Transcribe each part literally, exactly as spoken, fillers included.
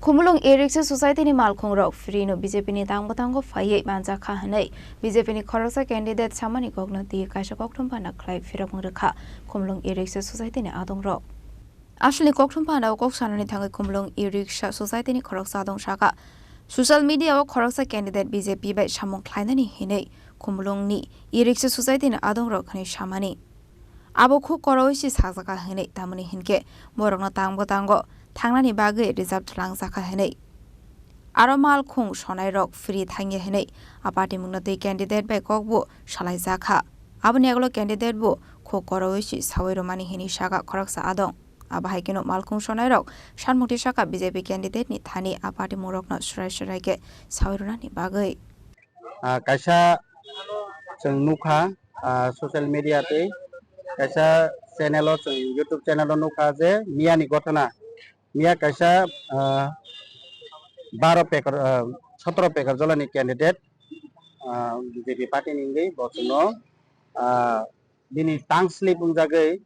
Khumulwng e-rickshaw society ni malkhung rok free no B J P ni tang bwtango phaiwi manjakha hwnwi B J P ni khoroksa candidate samani kokno twi kaisa kokthum phana khlai phirokmung rwkha Khumulwng e-rickshaw society ni adong rok. Aswkni kokthum phana o kok sanani thangwi Khumulwng e-rickshaw society ni khoroksa adong saka, social media o khoroksa candidate B J P bai samung khlainani hinwi Khumulwng ni e-rickshaw society ni adong rok hwnwi samani. Abo khuk korowi si sajaka hinwi, tamoni hinkhe borokno tang bwtango thangnani bagwi reserve thwlangjaka hinwi. Aro malkhung sonai rok free thangya hinwi a party mungno twi candidate bai kokbo salaijakha. Aboni yagulo candidate bo khuk korowi si sawi rwmani hinwi saka khoroksa adong. Abo hai kheno malkhung sonai rok sanmukti saka B J P candidate ni thani a party mung rokno surai surai khe sawi rwnani bagwi. Ah, kaisa chwng nukha, ah, social media tei kaisa channel o, chwng YouTube channel o nukha je miyani gotona, miya kaisa, ah, baro pekar, ah, sotoro pekar jolani candidate, ah, B J P party ni wngwi bo chwngno, ah, bini tang slip wngjagwi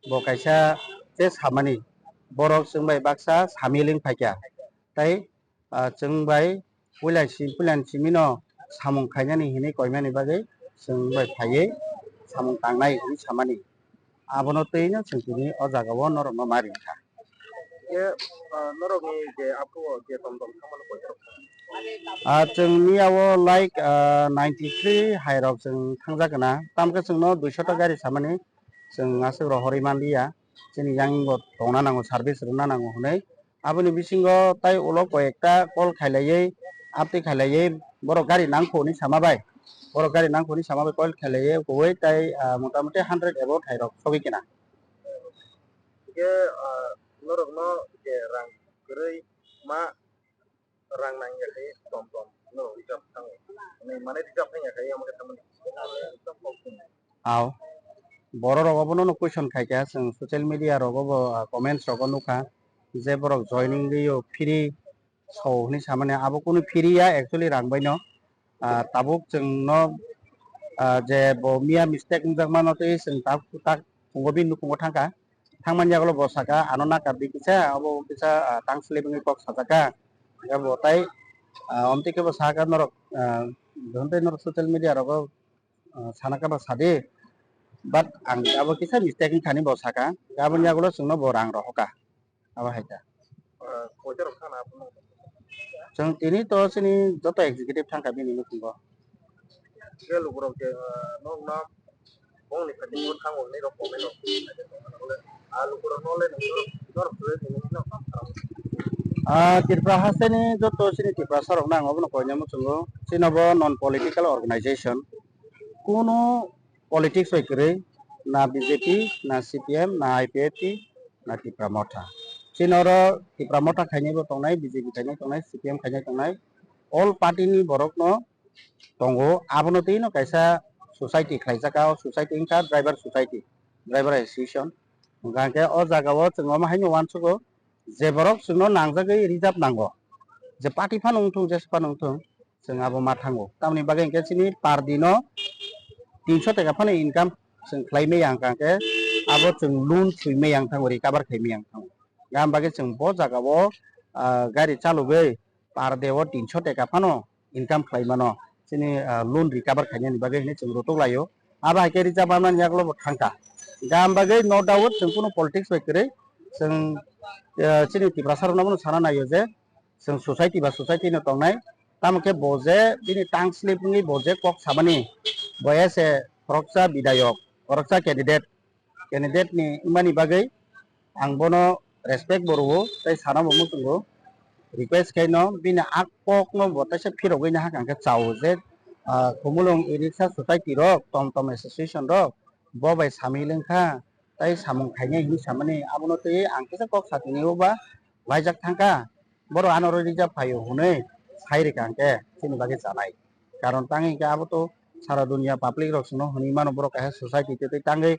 bo kaisa je samani, borok chwng bai baksa samil wng phaikha, tei, ah, chwng bai puila si-, puilani simino samung khainani hinwi koimani bagwi chwng bai phaiwi samung tangnai hinwi samani. Abono twino chwng tini o jagao norokno ma rinkha. Khe, ah, norokni je aphuru je tom tom thangmani koitorok? Ah, chwng miyao like, ah, ninety three hai rok chwng thangjak gana. Tamkhe chwngno duiso ta gari samani chwng aswk rohorwi manliya. Chini yang bo tongna nango, service rwna nango hwnwi. Aboni bisingo tai ulo koi ekta call khailaiwi, update khailaiwi, borok gari nangkho hinwi sama bai. Borok gari nangkho hinwi sama bai call khailaiwi, kowai tai, ah, motamuti hundred above hai rok sogwi kena. Hingke, ah, norokno je rang kwrwi ma rang nangya khe tom tom norok reserve thango. Nai mane reserve thangya khe omo khe tamani. Aw. Borok rok obono no question khaikha, chwng social media rogo bo, ah, comments rogo nukha je borok joining rio free so hinwi samani, abo kunu free ya, actually rang baino. Ah, tabuk chwngno, ah, je bo miya mistake wngjak mano tei chwng tak, tak phungo bini nukhungo thangkha. Thangmani yagulo bo saka, ano nakar di kisa, abo kisa, ah, tang slip wngwi kok sajakha. Hingke bo tai, ah, omtwi khe bo saka norok, ah, dohon tei norok social media rogo, ah, sana khe bo sadi. But ang abo kisa mistake wngkha hinwi bo saka. Aboni yagulo chwngno bo rang rohoka. Abo hai ta. Ah, koitorok thangna abo nung? Chwng tini to chini joto executive thangkha bini nukhungo. Khe lukurok je, ah, nokno bongni khatingo thango hinwi rok comment rok. Ah, lukurok no le nung norok, norok twi tini no. Ah, Tripura hasteni joto chini Tiprasa rokno ang obono koina muchungo. Chini bo non political organization. Kunu politics bai kwrwi, na B J P, na C P M, na I P F T, na Tipra Motha. Chini oro Tipra Motha khainai bo tongnai, B J P khainai tongnai, C P M khainai tongnai. All party ni borok no tongo. Abono twi no kaisa society khlaijak, o society wngkha driver society, driver association. Hingkha khe o jaga o chwng omo hai no uansugo, je borok chwngno nangjagwi reserve nango, je party phano wngthung, jesa phano wngthung, chwng abo ma thango. Tamoni bagwi hwnkhe chini per day no tinso taka phano income chwng khlai maya hwnkha khe abo chwng loan swi maya wng thango, recover khai maya wng thango. Gam bagwi chwng bo jaga o, ah, gari chalogwi per day o tinso taka phano income khlai mano, chini, ah, loan recover khainani bagwi hinwi chwng rutuk laio. Abo hai khe reserve manmani yagulo bo thangkha. Gam bagwi no doubt chwng kunu politics bai kwrwi chwng, ah, chini Tiprasa rokno bono sana naio je chwng society ba society no tongnai. Tamo khe bo je bini tang slip wngwi bo je kok samani, bo as a khoroksa bidayok, khoroksa candidate, candidate ni wngmani bagwi ang bono respect bo rwo tei sana bo muchungo, request khaino bini a kok no bo teisa phirogwi nahak ang khe chao je, ah, Khumulwng e-rickshaw society rok, tom tom association rok bo bai samil wngkha tei samung khainai hinwi samani, abono twi ang kisa kok satini o ba laijak thangkha, borok ano reserve phaio hwnwi sai rwkha ang khe chini bagwi chanai. Karon tangwi hwnkhe abo to sara dunia public rok chwngno hwnwi mano, borok kaisa society tei tangwi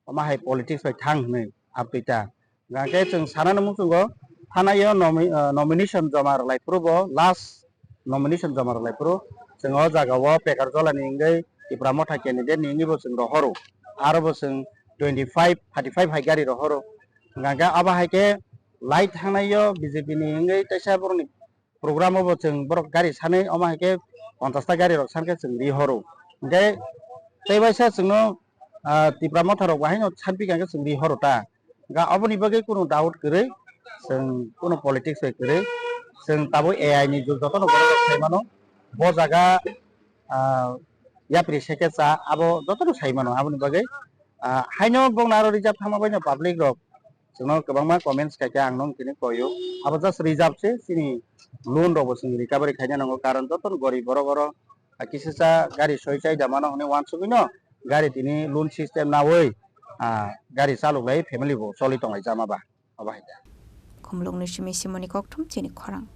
omo hai politics bai thang hwnwi aptwi ta. Hwnkhe chwng sanani muchungo, thanaio nomi-, ah, nomination joma rwlai phuru bo, last nomination joma rwlai phuru chwng o jaga o pekar jolani wngwi Tipra Motha candidate ni wngwi bo chwng rohoro. Aro bo chwng twenty five, thirty five hai gari rohoro. Hwnkhe abo hai khe lai thangnai o B J P ni wngwi teisa borokni program o bo chwng borok gari sanwi, omo hai khe ponchash ta gari rok san khe chwng ri horo. Hwnkhe tei waisa chwngno, ah, Tipra Motha rok bo haino san pi kha khe chwng ri horo ta. Ga oboni bagwi kunu doubt kwrwi, chwng kunu politics bai kwrwi, chwng tabuk A I ni jug, jotono borok rok sai mano. Bo jaga, ah, yapri seke cha, abo jotono sai mano. Aboni bagwi, ah, haino bongno aro reserve thangma baino public rok chwngno kwbangma comments khaikha, ang nung tini koyo. Abo just reserve se, chini loan rok bo chwng recovery khaina nango, karon jotono gorib borok oro, ah, kisisa gari soi chai da mano hwnwi uansugwino gari tini loan system nawi, ah, gari chalok lai family bo choli tonglai jama ba. Obo hai da. Khumulwngni simi simoni kokthum chini khorang.